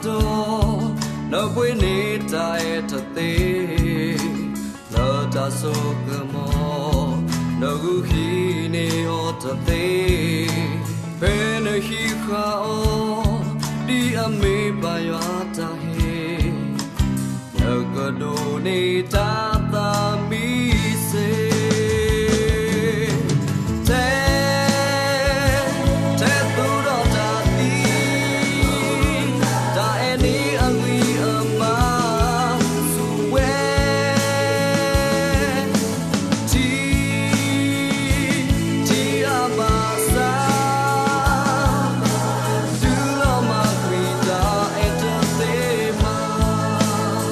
ဒီး နဘှ့န့ၢ်တၢ်အဲၣ်တသ့ လၢတၢ်စိကမီၤ, နဂုာ်ဟံးန့ၢ်အီၤတသ့, ဖဲနဟံးဃာ်အီၤ ဒ်အမ့ၢ်ပၢ်ယွၤတၢ်ဟ့ၣ်, နကဒိးန့ၢ်တၢ်သးမံစ့ၢ် ထဲ, ထဲသိဒီးတၢ်သံ, တၢ်အဲၣ်န့ၣ်အဂံၢ်အမါ ဆူဝဲ ထံ, ထံအဘၣ်ဆၣ်, တုၤလီၤမၢ်ကွံာ်တၢ်အဲၣ်တသ့မး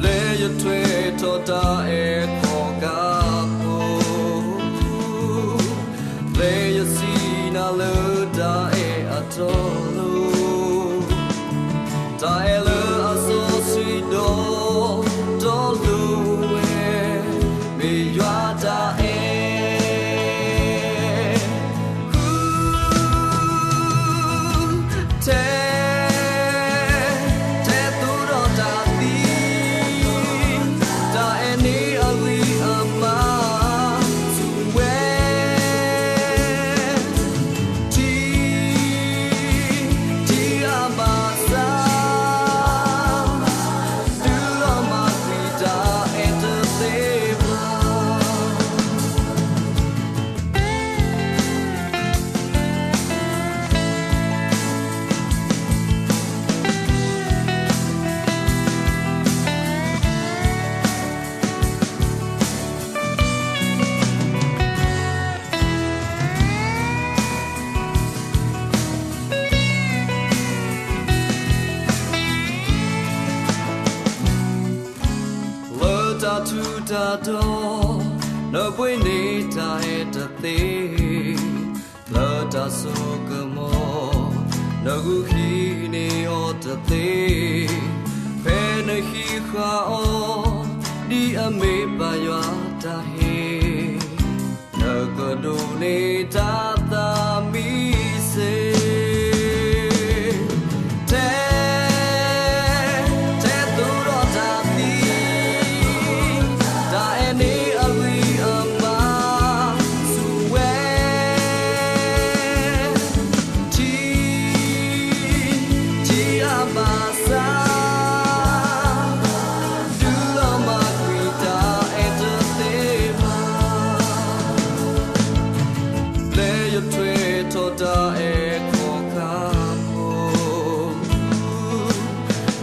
လၢယထွဲထီၣ်တၢ်အဲၣ်ခီၣ်ကါဖိ, လၢယစံးနၤလၢတၢ်အဲၣ်အတီအလိၤ, တၢ်အဲၣ်လၢအစီဆှံဒီး တီလိၤဝဲ မ့ၢ်ယွၤတၢ်အဲၣ် ထဲ, ထဲသိဒီးတၢ်သံ, တၢ်အဲၣ်န့ၣ်အဂံၢ်အမါ ဆူဝဲ ထံ, ထံအဘၣ်ဆၣ်, တုၤလီၤမၢ်ကွံာ်တၢ်အဲၣ်တသ့မး လၢတၢ်ထူးတၢ်တီၤ နဘှ့န့ၢ်တၢ်အဲၣ်တသ့, လၢတၢ်စိကမီၤ နဂုာ်ဟံးန့ၢ်အီၤတသ့, ဖဲနဟံးဃာ်အီၤ ဒ်အမ့ၢ်ပၢ်ယွၤတၢ်ဟ့ၣ် နကဒိးန့ၢ်တၢ်သးမံစ့ၢ် ထဲ, ထဲသိဒီးတၢ်သံ, တၢ်အဲၣ်န့ၣ်အဂံၢ်အမါ ဆူဝဲ ထံ, ထံအဘၣ်ဆၣ်, တုၤလီၤမၢ်ကွံာ်တၢ်အဲၣ်တသ့မး လၢယထွဲထီၣ်တၢ်အဲၣ်ခီၣ်ခါဖိ,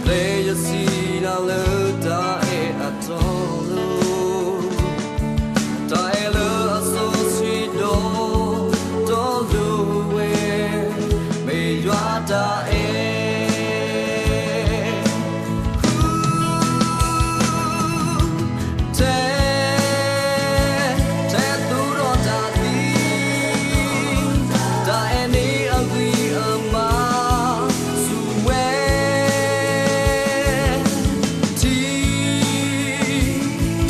လၢယစံးနၤလၢတၢ်အဲၣ်အတီအလိၤ, တၢ်အဲၣ်လၢအစီဆှံဒီး တီလိၤဝဲ မ့ၢ်ယွၤတၢ်အဲၣ် ထဲ, ထဲသိဒီးတၢ်သံ, တၢ်အဲၣ်န့ၣ်အဂံၢ်အမါ ဆူဝဲ ထံ,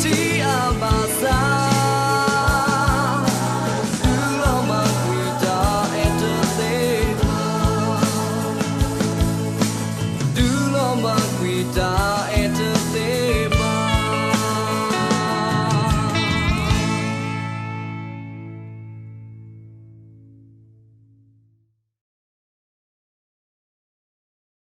ထံအဘၣ်ဆၣ်, တုၤလီၤမၢ်ကွံာ်တၢ်အဲၣ်တသ့မး, တုၤလီၤမၢ်ကွံာ်တၢ်